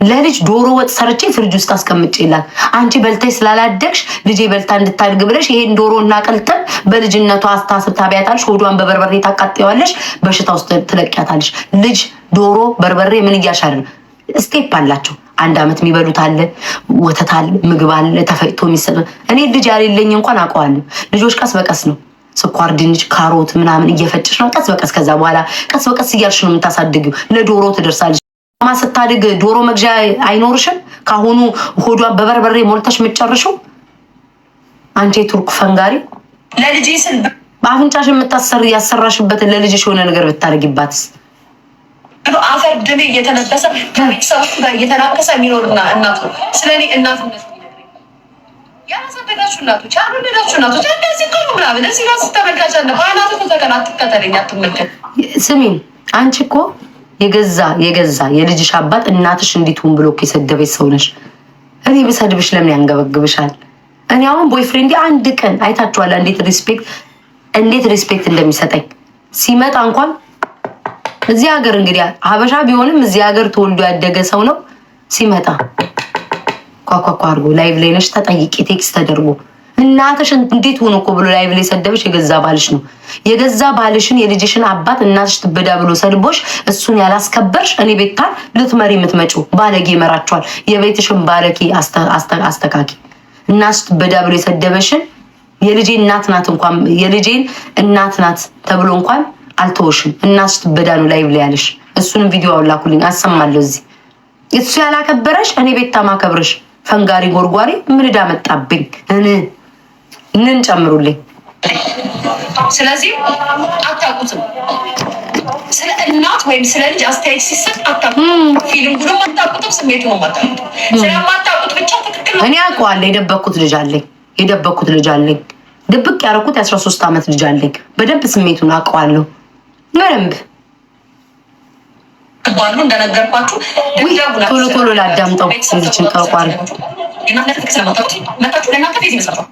A: ለልጅ ዶሮ ወጥ ሰርቼ ፍሪጅ ውስጥ አስቀምጬላት አንቺ በልተሽ ስላላደግሽ ልጄ በልታ እንድታድግ ብለሽ ይሄን ዶሮ እናቀልጠን በልጅነቷ አስታስብ ታቢያታለሽ። ሆዷን በበርበሬ ታቃጥዋለሽ፣ በሽታ ውስጥ ትለቂያታለሽ። ልጅ ዶሮ በርበሬ ምን እያሻለ step አላቸው። አንድ ዓመት የሚበሉት አለ፣ ወተት አለ፣ ምግብ አለ፣ ተፈጭቶ የሚሰጥ። እኔ ልጅ ያሌለኝ እንኳን አውቀዋለሁ። ልጆች ቀስ በቀስ ነው ስኳር ድንች፣ ካሮት ምናምን እየፈጨሽ ነው ቀስ በቀስ። ከዛ በኋላ ቀስ በቀስ እያልሽ ነው የምታሳድጊው። ለዶሮ ትደርሳለች። ማ ስታድግ ዶሮ መግዣ አይኖርሽም። ከአሁኑ ሆዷን በበርበሬ ሞልተሽ የምትጨርሽው አንቺ የቱርክ ፈንጋሪ
B: ለልጄ ስል
A: በአፍንጫሽ የምታሰር ያሰራሽበትን ለልጅሽ የሆነ ነገር ብታደርጊባትስ?
B: ብሎ አፈር ድሜ እየተነበሰ ከቤተሰቦቹ ጋር እየተናከሰ የሚኖርና እናት ነው። ስለ እኔ እናትነት የሚነግረኝ ያላሳደጋችሁ እናቶች፣ ያልወለዳችሁ እናቶች እንደዚህ ከሉ ምናምን እዚህ ራሱ ተመልካች አለ። በአናቱ ተተከል፣ አትከተለኝ፣ አትመልከት።
A: ስሚን አንቺ እኮ የገዛ የልጅሽ አባት እናትሽ እንዲትሁን ብሎ እኮ የሰደበች ሰው ነሽ። እኔ ብሰድብሽ ለምን ያንገበግብሻል? እኔ አሁን boyfriend ኤ አንድ ቀን አይታችኋል፣ እንዴት respect እንደሚሰጠኝ ሲመጣ እንኳን እዚህ ሀገር እንግዲህ ሀበሻ ቢሆንም እዚህ ሀገር ተወልዶ ያደገ ሰው ነው። ሲመጣ ኳኳኳ አድርጎ live ላይ ነሽ ተጠይቂ፣ text ተደርጎ እናትሽ እንዴት ሆኖ እኮ ብሎ live ላይ ሰደብሽ። የገዛ ባልሽ ነው። የገዛ ባልሽን የልጅሽን አባት እናትሽ ትበዳ ብሎ ሰድቦሽ እሱን ያላስከበርሽ እኔ ቤታን ልትመሪ የምትመጪው ባለጌ ይመራቸዋል። የቤትሽን ባለጌ አስተካኪ። እናትሽ ትበዳ ብሎ የሰደበሽን የልጄ እናት ናት እንኳን የልጄን እናት ናት ተብሎ እንኳን አልተወሽም። እናትሽ ትበዳ ነው live ላይ ያለሽ። እሱንም ቪዲዮ አውላኩልኝ አሰማለሁ እዚህ። እሱ ያላከበረሽ እኔ ቤታ ማከብረሽ ፈንጋሪ ጎርጓሪ ምን ዕዳ መጣብኝ? እን ንን ጨምሩልኝ።
B: ስለዚህ አታውቁትም። ስለ እናት ወይም ስለ ልጅ አስተያየት ሲሰጥ አታውቁትም። Feeling ኡንም አታውቁትም፣ ስሜቱንም አታውቁትም። ስለማታውቁት ብቻ ትክክል ነው።
A: እኔ አውቀዋለሁ። የደበቅኩት ልጅ አለኝ። የደበቅኩት ልጅ አለኝ። ድብቅ ያደረኩት የ13 ዓመት ልጅ አለኝ። በደንብ ስሜቱን አውቀዋለሁ። በደንብ
B: ባሉ እንደነገርኳችሁ
A: ቶሎ ቶሎ ላዳምጠው ልጅን ቀርቋል።
B: የእናትነት ፍቅር ስለማታውቁት መታችሁ ለእናንተ ፌዝ ይመስላችኋል።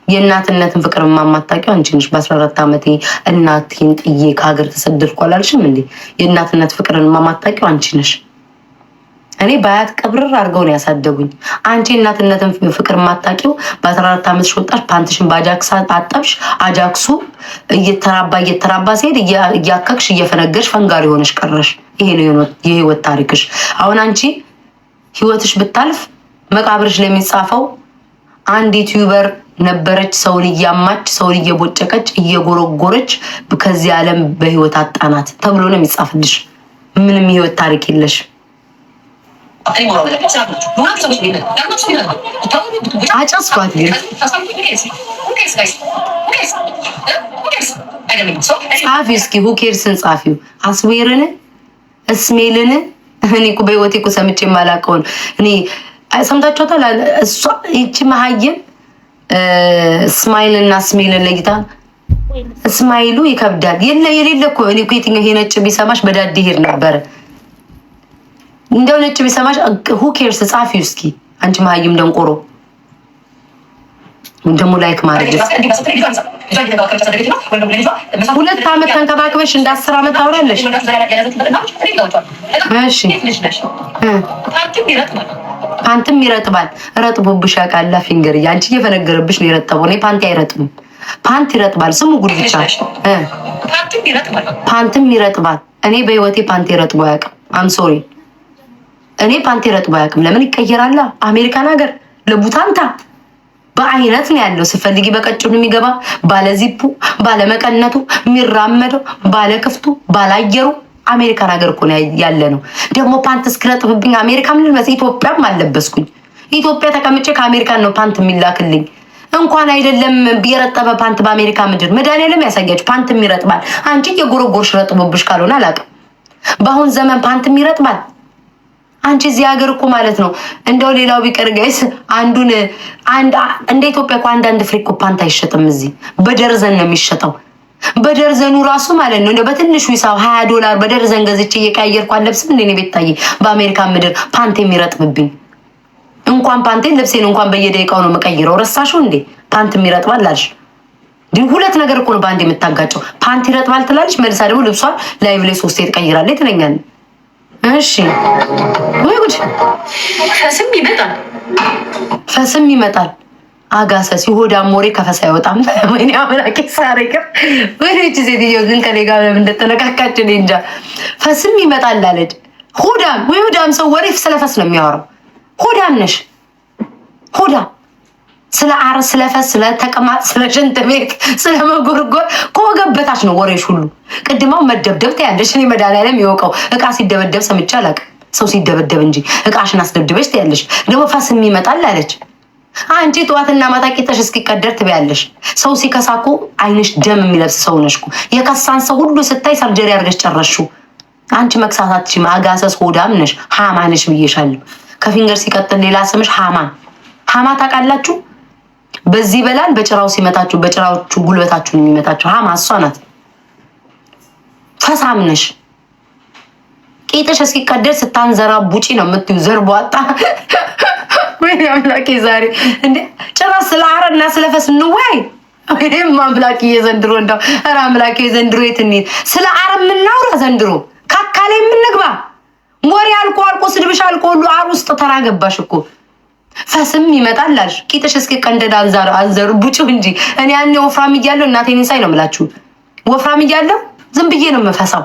A: የእናትነትን ፍቅር የማታውቂው አንቺ ነሽ። በ14 ዓመቴ እናቴን ጥዬ ከሀገር ተሰደድኩ አላልሽም እንዴ? የእናትነት ፍቅርን የማታውቂው አንቺ ነሽ። እኔ በአያት ቅብርር አድርገው ነው ያሳደጉኝ። አንቺ የእናትነትን ፍቅር የማታውቂው በ14 ዓመትሽ ወጣሽ፣ ፓንትሽን በአጃክስ አጠብሽ። አጃክሱ እየተራባ እየተራባ ሲሄድ እያከክሽ እየፈነገርሽ ፈንጋሪ ሆነሽ ቀረሽ። ይሄ ነው የህይወት ታሪክሽ። አሁን አንቺ ህይወትሽ ብታልፍ መቃብርሽ ላይ የሚጻፈው አንድ YouTuber ነበረች፣ ሰውን እያማች ሰውን እየቦጨቀች እየጎረጎረች ከዚህ ዓለም በህይወት አጣናት ተብሎ ነው የሚጻፍልሽ። ምንም የህይወት ታሪክ የለሽ። አጨስኳት ግን ጻፊ እስኪ who cares ን ጻፊው አስዌርን እስሜልን እኔ እኮ በህይወቴ እኮ ሰምቼ የማላውቀውን እኔ ሰምታችኋታል። እሷ ይቺ መሀይም smile እና smell ን ለይታ smile ኡ ይከብዳል። የለ የሌለ እኮ እኔ እኮ የትኛው ይሄ ነጭ ቢሰማሽ በዳዴ ሄድ ነበረ። እንደው ነጭ ቢሰማሽ who cares ጻፊው እስኪ አንቺ መሀይም ደንቆሮ ደግሞ like ማድረግ 2 ዓመት ተንከባክበሽ እንደ 10 ዓመት ታውራለሽ። እሺ ፓንትም ይረጥባል። ረጥቦብሽ ያውቃል። ፊንገር አንቺ እየፈነገረብሽ ነው የረጠበው። እኔ ፓንቲ አይረጥብም። ፓንት ይረጥባል። ስሙ ጉድ ብቻ ፓንትም ይረጥባል። እኔ በህይወቴ ፓንት ረጥቦ አያውቅም። I'm sorry እኔ ፓንት ረጥቦ አያውቅም። ለምን ይቀየራላ? አሜሪካን ሀገር ለቡታንታ በአይነት ነው ያለው። ስፈልጊ በቀጭኑ የሚገባ ባለዚፑ፣ ባለመቀነቱ የሚራመደው፣ ባለክፍቱ፣ ባላየሩ አሜሪካን ሀገር እኮ ነው ያለ ነው። ደግሞ ፓንት እስክረጥብብኝ አሜሪካ ምን ልበስ? ኢትዮጵያም አልለበስኩኝ። ኢትዮጵያ ተቀምጬ ከአሜሪካን ነው ፓንት የሚላክልኝ። እንኳን አይደለም የረጠበ ፓንት በአሜሪካ ምድር መድኃኒዓለም ያሳያችሁ። ፓንትም ይረጥባል። አንቺ የጎረጎርሽ ረጥቦብሽ ካልሆነ አላውቅም። በአሁን ዘመን ፓንትም ይረጥባል። አንቺ እዚህ ሀገር እኮ ማለት ነው እንደው ሌላው ቢቀር guys አንዱን አንድ እንደ ኢትዮጵያ እኮ አንዳንድ ፍሬ እኮ ፓንት አይሸጥም። እዚህ በደርዘን ነው የሚሸጠው። በደርዘኑ ራሱ ማለት ነው እንደው በትንሹ ሂሳብ $20 በደርዘን ገዝቼ እየቀያየርኩ አለብስም እንደ እኔ ቤታዬ። በአሜሪካ ምድር ፓንት የሚረጥብብኝ እንኳን ፓንቴን ልብሴን እንኳን በየደቂቃው ነው የምቀይረው። ረሳሽው እንዴ? ፓንት የሚረጥባል አልሽ። ሁለት ነገር እኮ ነው በአንድ የምታጋጨው። ፓንት ይረጥባል ትላለች፣ መልሳ ደግሞ ልብሷን live ላይ ሶስቴ ትቀይራለች ትለኛለች። እሺ ወይ ጉድ!
B: ፈስም ይመጣል፣
A: ፈስም ይመጣል። አጋሰስ ይሆዳም ወሬ ከፈስ አይወጣም። ወይኔ አምላኬ ሳሬ ወይኔ እቺ ሴትዮ ግን ከኔ ጋር ለምን እንደተነካካች እኔ እንጃ። ፈስም ይመጣል አለች። ሆዳም ወይ ሆዳም ሰው ወሬ ስለፈስ ነው የሚያወራው። ሆዳም ነሽ ሆዳም ስለ አር፣ ስለ ፈስ፣ ስለ ተቅማጥ፣ ስለ ሽንት ቤት፣ ስለ መጎርጎር ከወገብ በታች ነው ወሬሽ ሁሉ። ቅድማው መደብደብ ትያለሽ። እኔ መድኃኒዓለም ይወቀው እቃ ሲደበደብ ሰምቼ አላውቅም። ሰው ሲደበደብ እንጂ እቃሽን አስደብድበሽ ትያለሽ። ደግሞ ፈስም ይመጣል አለች። አንቺ ጠዋትና ማታ ቂጥሽ እስኪቀደር ትበያለሽ። ሰው ሲከሳኩ አይንሽ ደም የሚለብስ ሰው ነሽ እኮ። የከሳን ሰው ሁሉ ስታይ surgery አድርገሽ ጨረስሽው። አንቺ መክሳት አትችይም። አጋሰስ ሆዳም ነሽ፣ ሃማ ነሽ ብዬሻለሁ። ከፊንገር ሲቀጥል ሌላ ስምሽ ሃማ። ሃማ ታውቃላችሁ? በዚህ በላል በጭራው ሲመታችሁ በጭራዎቹ ጉልበታችሁን የሚመታችሁ ሃማ እሷ ናት። ፈሳም ነሽ። ቂጥሽ እስኪቀደር ስታንዘራ ቡጪ ነው የምትዩ። ዘርቧጣ ወይኔ አምላኬ ዛሬ እንዴ ጭራሽ ስለ አረና ስለ ፈስ እንወያይ። ወይኔም አምላኬ የዘንድሮ እንደው ኧረ አምላኬ የዘንድሮ የት እንሂድ? ስለ አረ የምናውራ ዘንድሮ ካካ ላይ የምንግባ ወሬ አልቆ አልቆ ስድብሽ አልቆ ሁሉ አር ውስጥ ተራ ገባሽ እኮ። ፈስም ይመጣል አልሽ። ቂጥሽ እስኪቀንደድ አንዘሩ ቡጪው እንጂ እኔ ያኔ ወፍራም እያለሁ እናቴን ሳይ ነው የምላችሁ። ወፍራም እያለሁ ዝም ብዬ ነው የምፈሳው።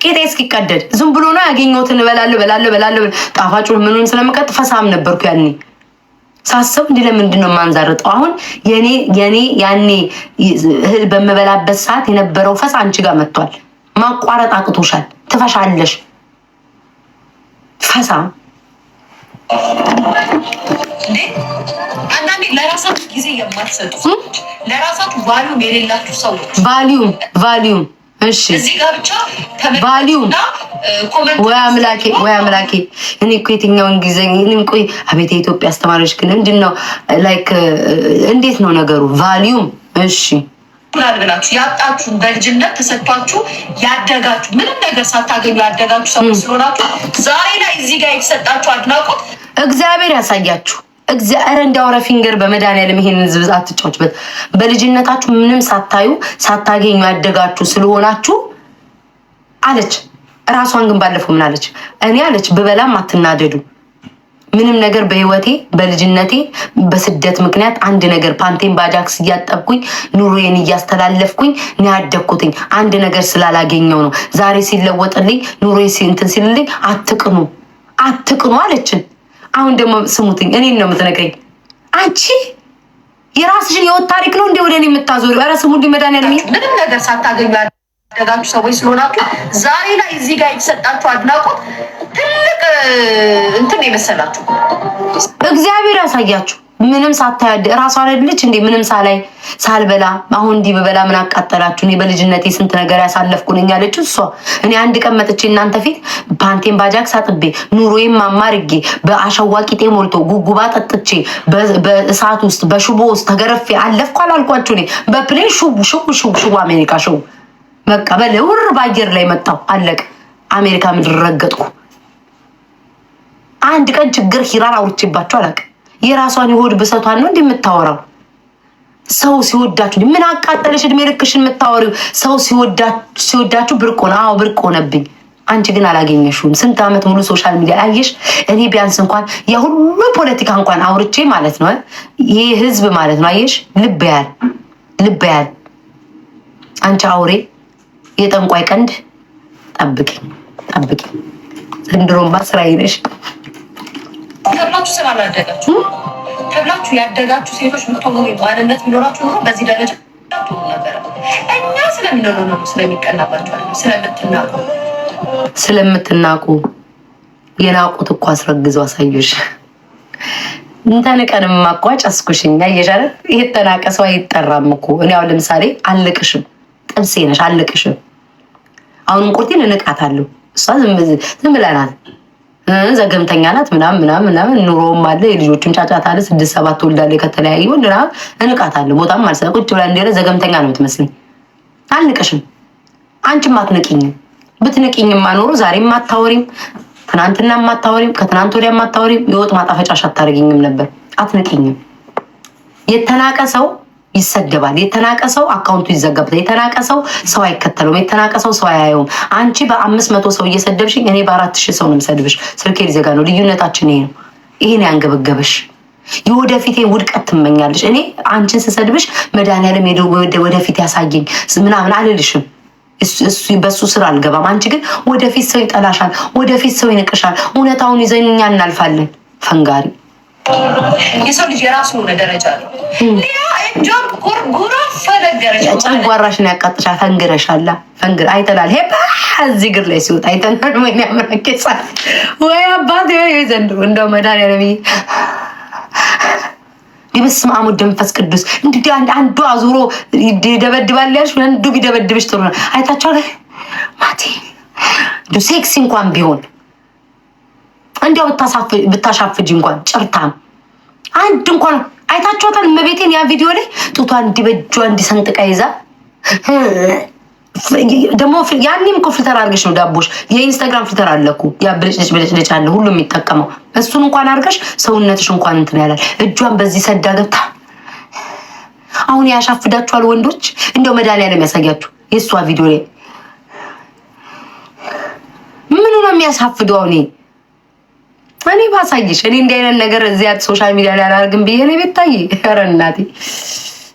A: ቂጤ እስኪቀደድ ዝም ብሎ ነው ያገኘሁትን እበላለሁ እበላለሁ እበላለሁ። ጣፋጩን ምኑን ስለምቀጥ ፈሳም ነበርኩ ያኔ። ሳስብ እንዲህ ለምንድን ነው የማንዛርጠው? አሁን የኔ ያኔ እህል በምበላበት ሰዓት የነበረው ፈስ አንቺ ጋር መጥቷል። ማቋረጥ አቅቶሻል። ትፈሻለሽ። ፈሳም
B: እንዴ አንዳንዴ ለራሳችሁ ጊዜ የማትሰጡ ሰዎች፣ ለራሳችሁ value ም የሌላችሁ ሰዎች
A: value ም value ም እሺ
B: እዚህ ጋር ብቻ
A: value ም
B: ተመልካችና comment
A: ወይ አምላኬ ወይ አምላኬ። እኔ እኮ የትኛው እንግሊዘኛ እኔም ቆይ አቤት የኢትዮጵያ አስተማሪዎች ግን ምንድን ነው like እንዴት ነው ነገሩ? value ም እሺ
B: ይሆናል ብላችሁ ያጣችሁን በልጅነት ተሰጥቷችሁ ያደጋችሁ ምንም ነገር ሳታገኙ ያደጋችሁ ሰዎች ስለሆናችሁ ዛሬ ላይ እዚህ ጋር የተሰጣችሁ አድናቆት
A: እግዚአብሔር ያሳያችሁ። እግዚአብሔር እንዳወረ ፊንገር በመድኃኒዓለም ይሄንን ዝብዝ አትጫወችበት። በልጅነታችሁ ምንም ሳታዩ ሳታገኙ ያደጋችሁ ስለሆናችሁ አለች። ራሷን ግን ባለፈው ምን አለች? እኔ አለች ብበላም አትናደዱ ምንም ነገር በህይወቴ በልጅነቴ በስደት ምክንያት አንድ ነገር ፓንቴን ባጃክስ እያጠብኩኝ ኑሮዬን እያስተላለፍኩኝ ነው ያደግኩትኝ። አንድ ነገር ስላላገኘው ነው ዛሬ ሲለወጥልኝ ኑሮዬ እንትን ሲልልኝ አትቅኑ አትቅኑ አለችን። አሁን ደግሞ ስሙትኝ፣ እኔን ነው የምትነግረኝ አንቺ የራስሽን የህይወት ታሪክ ነው እንደ ወደ እኔ የምታዞሪው? ኧረ ስሙልኝ መድኃኒዓለም
B: ምንም ነገር ሳታገኙ ያደጋችሁ ሰዎች ስለሆናችሁ ዛሬ ላይ እዚህ ጋር የተሰጣችሁ አድናቆት ትልቅ እንትን የመሰላችሁ
A: እግዚአብሔር ያሳያችሁ። ምንም ሳታያድ ራሷን አይደለች እንዴ? ምንም ሳላይ ሳልበላ አሁን እንዲህ ብበላ ምን አቃጠላችሁ? እኔ በልጅነቴ ስንት ነገር ያሳለፍኩ ነኝ አለች እሷ። እኔ አንድ ቀን መጥቼ እናንተ ፊት ፓንቴን ባጃክስ አጥቤ ኑሮዬን ማማርጌ በአሸዋ ቂጤ ሞልቶ ጉጉባ ጠጥቼ በእሳት ውስጥ በሽቦ ውስጥ ተገረፌ አለፍኩ አላልኳችሁ? እኔ በ plane ሹ ሹ ሹ ሹ አሜሪካ ሹ በቃ በለውር በአየር ላይ መጣሁ። አለቅ አሜሪካ ምድር ረገጥኩ። አንድ ቀን ችግር ሂራር አውርቼባቸው አላውቅም። የራሷን የሆድ ብሰቷን ነው እንዲህ የምታወራው። ሰው ሲወዳችሁ ምን አቃጠለሽ? እድሜ ልክሽን የምታወሪው ሰው ሲወዳችሁ ብርቅ ሆነ። አዎ ብርቅ ሆነብኝ። አንቺ ግን አላገኘሽውም። ስንት ዓመት ሙሉ social media አየሽ። እኔ ቢያንስ እንኳን የሁሉ ፖለቲካ እንኳን አውርቼ ማለት ነው ይህ ህዝብ ማለት ነው አየሽ፣ ልብ ያል ልብ ያል አንቺ አውሬ የጠንቋይ ቀንድ ጠብቂኝ ጠብቂኝ። ዘንድሮማ ስራዬ ነሽ።
B: ተብላችሁ ስላላደጋችሁ ተብላችሁ ያደጋችሁ ሴቶች ምትሆኑ ማንነት ቢኖራችሁ ኖሮ በዚህ ደረጃ ትሆኑ ነበረ። እኛ ስለምንሆነ ነው ስለሚቀናባችሁ አይደለም፣ ስለምትናቁ
A: ስለምትናቁ የናቁት እኮ አስረግዘው አሳዩሽ። እንተንቀንም እኮ አጨስኩሽኝ። አየሽ አይደል? የተናቀ ሰው አይጠራም እኮ። እኔ አሁን ለምሳሌ አልቅሽም፣ ጥብሴ ነሽ፣ አልቅሽም። አሁን እንቁርቴን እንቃታለሁ። እሷ ዝም ብላ ናት፣ ዘገምተኛ ናት፣ ምናምን ምናምን ምናምን፣ ኑሮውም አለ፣ የልጆችም ጫጫታ አለ። ስድስት ሰባት ትወልዳለች ከተለያዩ ወንድ ምናምን። እንቃታለሁ። ቦታም አልሰ ቁጭ ብላ እንደሆነ ዘገምተኛ ነው የምትመስለኝ። አልንቅሽም፣ አንቺም አትንቂኝም። ብትንቂኝማ ኖሮ ዛሬም አታወሪም፣ ትናንትና አታወሪም፣ ከትናንት ወዲያ አታወሪም። የወጥ ማጣፈጫሽ አታደርጊኝም ነበር። አትንቂኝም። የተናቀ ሰው ይሰደባል። የተናቀ ሰው account ኡ ይዘጋበታል። የተናቀ ሰው ሰው አይከተለውም። የተናቀ ሰው ሰው አያየውም። አንቺ በ500 ሰው እየሰደብሽኝ እኔ በ4000 ሰው ነው የምሰድብሽ። ስልኬ ሊዘጋ ነው። ልዩነታችን ይሄ ነው። ይሄን ያንገበገበሽ የወደፊቴ ውድቀት ትመኛለሽ። እኔ አንቺን ስሰድብሽ መድኃኒዓለም ወደፊት ያሳየኝ ምናምን አልልሽም። በሱ ስራ አልገባም። አንቺ ግን ወደፊት ሰው ይጠላሻል፣ ወደፊት ሰው ይንቅሻል። እውነታውን ይዘን እኛ እናልፋለን። ፈንጋሪ።
B: የሰው ልጅ የራሱ የሆነ ደረጃ ነው። ሊያ እጇን ጎርጉራ ፈነገረች።
A: ጨጓራሽን ያቃጥሻል። ፈንግረሻላ። ፈንግር አይተናል። ሄ እዚህ እግር ላይ ሲወጣ አይተናል። ወይ ያምራኬ ወይ አባት ወይ ዘንድሮ እንደው መድኃኒዓለም በስመ አብ ወወልድ ወመንፈስ ቅዱስ። እንዲህ አንዱ አዙሮ ይደበድባል ያልሽ አንዱ ቢደበድብሽ ጥሩ ነው። አይታችኋል ማቲ ሴክሲ እንኳን ቢሆን እንዲያው ብታሻፍጅ እንኳን ጭርታም አንድ እንኳን አይታችኋታል። እመቤቴን ያ ቪዲዮ ላይ ጡቷን እንዲህ በእጇ እንዲሰንጥቃ ይዛ ደግሞ ያኔም እኮ filter አድርገሽ ነው ዳቦሽ። የኢንስታግራም filter አለ እኮ፣ ያ ብልጭልጭ ብልጭልጭ አለ ሁሉም የሚጠቀመው፣ እሱን እንኳን አድርገሽ ሰውነትሽ እንኳን እንትን ያላል። እጇን በዚህ ሰዳ ገብታ አሁን ያሻፍዳችኋል ወንዶች። እንደው መድኃኒዓለም ያሳያችሁ። የእሷ ቪዲዮ ላይ ምኑ ነው የሚያሳፍደው? አሁን እኔ ባሳይሽ እኔ እንዲህ አይነት ነገር እዚያ social media ላይ አላደርግም ብዬ እኔ ቤታዬ፣ ኧረ እናቴ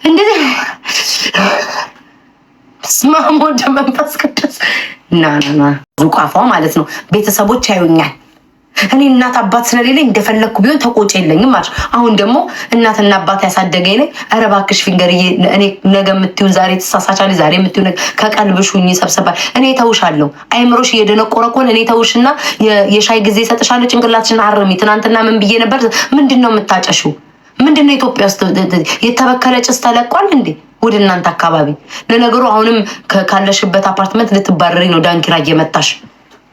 A: እንደዚህ በስመ አብ ወወልድ ወመንፈስ ቅዱስ ና ና ና ዙቃፏ ማለት ነው። ቤተሰቦች ያዩኛል። እኔ እናት አባት ስለሌለኝ እንደፈለግኩ ቢሆን ተቆጭ የለኝም ማለት። አሁን ደግሞ እናትና አባት ያሳደገኝ ነኝ። ኧረ እባክሽ ፊንገርዬ፣ እኔ ነገ የምትይውን ዛሬ ትሳሳቻለሽ፣ ዛሬ የምትይውን ነገ ከቀልብሽ ሁኚ ሰብሰባ። እኔ ተውሻለሁ። አይምሮሽ እየደነቆረ ከሆነ እኔ ተውሽና የሻይ ጊዜ እሰጥሻለሁ። ጭንቅላትሽን አርሚ። ትናንትና ምን ብዬ ነበር? ምንድን ነው የምታጨሽው? ምንድን ነው ኢትዮጵያ ውስጥ የተበከለ ጭስ ተለቋል እንዴ ወደ እናንተ አካባቢ? ለነገሩ አሁንም ካለሽበት አፓርትመንት ልትባረሪ ነው። ዳንኪራ እየመታሽ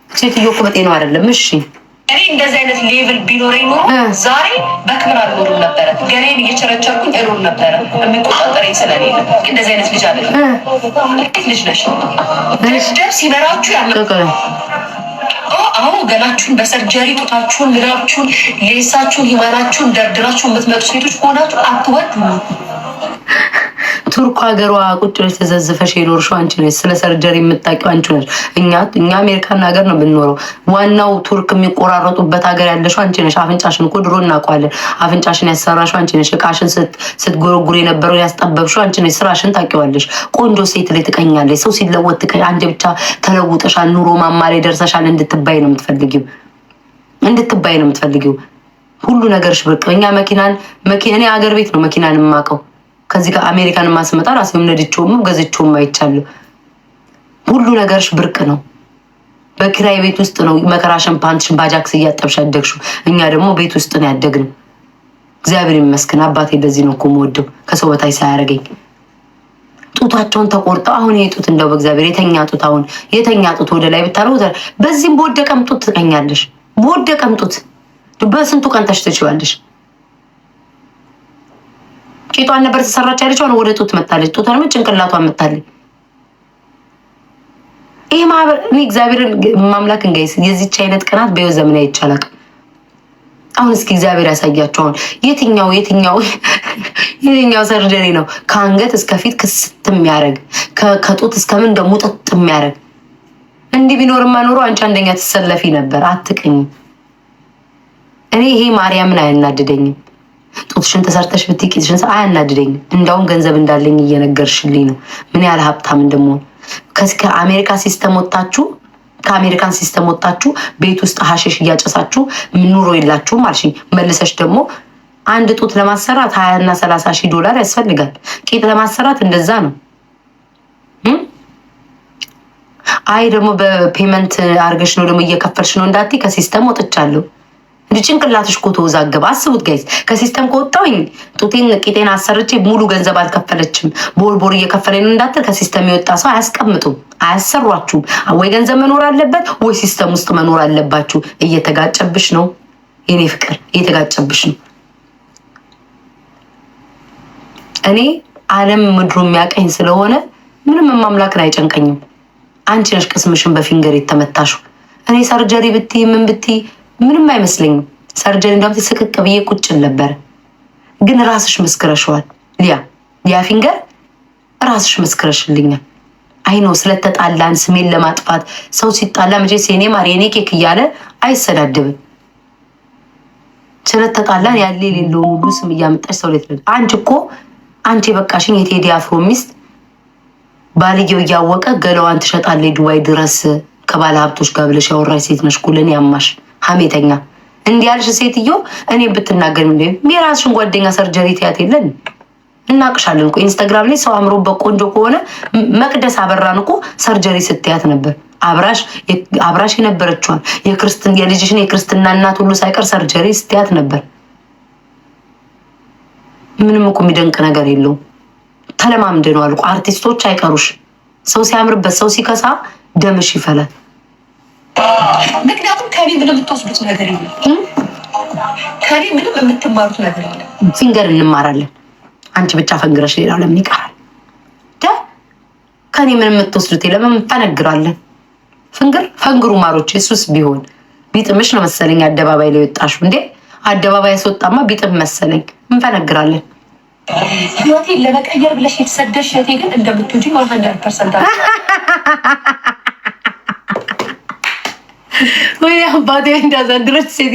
A: ሴትዮ እኮ በጤናው አይደለም። እሺ
B: እኔ እንደዚህ አይነት level ቢኖረኝ ኖሮ ዛሬ በክብር አልኖርም ነበረ። ገላዬን እየቸረቸርኩኝ እኖር ነበረ፣ የሚቆጣጠረኝ ስለሌለ። እንደዚህ አይነት ልጅ አለ ልጅ ነሽ። ደብ ሲበራችሁ ያለ አዎ፣ ገላችሁን በ surgery ጡታችሁን፣ ምናችሁን፣ ሌሳችሁን፣ ሂማናችሁን ደርድራችሁ የምትመጡ ሴቶች ከሆናችሁ አትወዱ።
A: ቱርክ ሀገሯ ቁጭ ብለሽ ተዘዝፈሽ የኖርሽው አንቺ ነሽ። ስለ surgery የምታውቂው አንቺ ነሽ። እኛ አሜሪካን ሀገር ነው የምንኖረው። ዋናው ቱርክ የሚቆራረጡበት ሀገር ያለሽው አንቺ ነሽ። አፍንጫሽን እኮ ድሮ እናውቀዋለን። አፍንጫሽን ያሰራሽው አንቺ ነሽ። እቃሽን ስትጎረጉር የነበረው ያስጠበብሽው አንቺ ነሽ። ስራሽን ታውቂዋለሽ። ቆንጆ ሴት ላይ ትቀኛለሽ። ሰው ሲለወጥ ትቀኝ። አንቺ ብቻ ተለውጠሻል፣ ኑሮ ማማ ላይ ደርሰሻል እንድትባይ ነው የምትፈልጊው። እንድትባይ ነው የምትፈልጊው። ሁሉ ነገርሽ ብርቅ። እኛ መኪናን እኔ ሀገር ቤት ነው መኪናን የማውቀው። ከዚህ ከአሜሪካን ማስመጣ ራሴም ነድቼውም ገዝቼውም አይቻለሁ። ሁሉ ነገርሽ ብርቅ ነው። በኪራይ ቤት ውስጥ ነው መከራሽን ፓንትሽን ባጃክስ እያጠብሽ ያደግሽው። እኛ ደግሞ ቤት ውስጥ ነው ያደግነው። እግዚአብሔር ይመስገን አባቴ እንደዚህ ነው እኮ የምወደው ከሰው በታች ሳያደርገኝ። ጡታቸውን ተቆርጠው አሁን ይሄ ጡት እንደው በእግዚአብሔር የተኛ ጡት አሁን የተኛ ጡት ወደ ላይ ብታደርጉ በዚህም በወደቀም ጡት ትቀኛለሽ። በወደቀም ጡት በስንቱ ቀን ተሽ ትችዋለሽ። ቂጧን ነበር ተሰራች ያለችው፣ አሁን ወደ ጡት መታለች። ጡቷን ደግሞ ጭንቅላቷን መታለች። ይሄ ማህበር እኔ እግዚአብሔርን ማምላክ እንጋይስ የዚች አይነት ቅናት በህይወት ዘመን አይቻላል። አሁን እስኪ እግዚአብሔር ያሳያቸው። አሁን የትኛው የትኛው የትኛው surgery ነው ከአንገት እስከ ፊት ክስት የሚያደርግ፣ ከጡት እስከ ምን ደግሞ ጥጥ የሚያደርግ? እንዲህ ቢኖርማ ኖሮ አንቺ አንደኛ ትሰለፊ ነበር። አትቅኝ። እኔ ይሄ ማርያምን አያናድደኝም። ጡትሽን ተሰርተሽ ብትይ ቂጥሽን አያናድደኝም። እንዳውም ገንዘብ እንዳለኝ እየነገርሽልኝ ነው ምን ያህል ሀብታም እንደምሆን። ከአሜሪካ system ወጥታችሁ ከአሜሪካን system ወጥታችሁ ቤት ውስጥ ሀሽሽ እያጨሳችሁ ኑሮ የላችሁም አልሽኝ። መልሰሽ ደግሞ አንድ ጡት ለማሰራት 20 እና 30 ሺህ ዶላር ያስፈልጋል። ቂጥ ለማሰራት እንደዛ ነው። አይ ደግሞ በ payment አርገሽ ነው ደግሞ እየከፈልሽ ነው እንዳትይ፣ ከ system ወጥቻለሁ። እንዲ ጭንቅላትሽ እኮ ተወዛገበ። አስቡት guys፣ ከ system ከወጣሁኝ ጡቴን ቂጤን አሰርቼ ሙሉ ገንዘብ አልከፈለችም፣ ቦርቦር እየከፈለኝ ነው እንዳትል፣ ከ system የወጣ ሰው አያስቀምጡም፣ አያሰሯችሁም። ወይ ገንዘብ መኖር አለበት ወይ system ውስጥ መኖር አለባችሁ። እየተጋጨብሽ ነው የኔ ፍቅር፣ እየተጋጨብሽ ነው። እኔ ዓለም ምድሩ የሚያቀኝ ስለሆነ ምንም ማምላክን አይጨንቀኝም። አንቺ ነሽ ቅስምሽን በፊንገር የተመታሽው። እኔ surgery ብትይ ምን ብትይ ምንም አይመስለኝም። Surgery እንዳውም ስቅቅ ብዬ ቁጭል ነበር። ግን ራስሽ መስክረሽዋል። ሊያ፣ ሊያ ፊንገር፣ ራስሽ መስክረሽልኛል። I know ስለተጣላን ስሜን ለማጥፋት። ሰው ሲጣላ መቼስ የኔ ማር የኔ ኬክ እያለ አይሰዳድብም። ስለተጣላን ያለ የሌለውን ሁሉ ስም እያመጣሽ ሰው ላይ፣ አንቺ እኮ አንቺ የበቃሽኝ የቴዲ አፍሮ ሚስት ባልየው እያወቀ ገለዋን ትሸጣለች ዱባይ ድረስ ከባለ ሀብቶች ጋር ብለሽ ያወራሽ ሴት ነሽ እኮ። ለእኔ ያማሽ ሀሜተኛ እንዲህ ያልሽ ሴትዮ እኔ ብትናገር ምንድ የራስሽን ጓደኛ surgery ትያት የለን? እናቅሻለን እኮ። ኢንስታግራም ላይ ሰው አምሮበት ቆንጆ ከሆነ መቅደስ አበራን እኮ surgery ስትያት ነበር። አብራሽ የነበረችዋን የልጅሽን የክርስትና እናት ሁሉ ሳይቀር surgery ስትያት ነበር። ምንም እኮ የሚደንቅ ነገር የለውም። ተለማምደነዋል እኮ። አርቲስቶች አይቀሩሽ። ሰው ሲያምርበት፣ ሰው ሲከሳ ደምሽ ይፈላል።
B: ምክንያቱም ከኔ ምንም የምትወስዱት ነገር የለም። ከኔ ምንም የምትማሩት ነገር የለም።
A: ፊንገር እንማራለን። አንቺ ብቻ ፈንግረሽ ሌላው ለምን ይቀራል? ከኔ ምንም የምትወስዱት የለም። እንፈነግራለን። ፍንግር ፈንግሩ ማሮች። እሱስ ቢሆን ቢጥምሽ ነው መሰለኝ አደባባይ ላይ ወጣሹ እንዴ? አደባባይ ያስወጣማ ቢጥም መሰለኝ። እንፈነግራለን።
B: ህይወቴን ለመቀየር ብለሽ የተሰደድሽ እህቴ ግን እንደምትወጂኝ 100%
A: ወይ አባቴ እንዳዘንድረች ሴት፣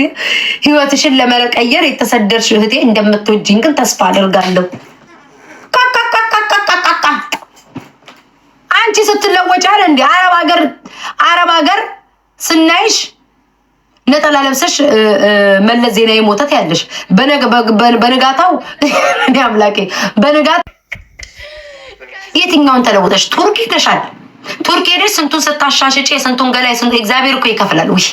A: ህይወትሽን ለመቀየር የተሰደድሽ እህቴ እንደምትወጂኝ ግን ተስፋ አደርጋለሁ። ቃቃቃቃቃቃ፣ አንቺ ስትለወጭ አለ እንዲ አረብ ሀገር፣ አረብ ሀገር ስናይሽ ነጠላ ለብሰሽ መለስ ዜናዊ ሞተት ያለሽ፣ በንጋታው እንዲ አምላኬ በንጋት የትኛውን ተለውጠሽ ቱርክ ሄደሻል። ቱርክ ሄደሽ ስንቱን ስታሻሽጪ የስንቱን ገላይ ስንቱ እግዚአብሔር እኮ ይከፍላል። ውይ።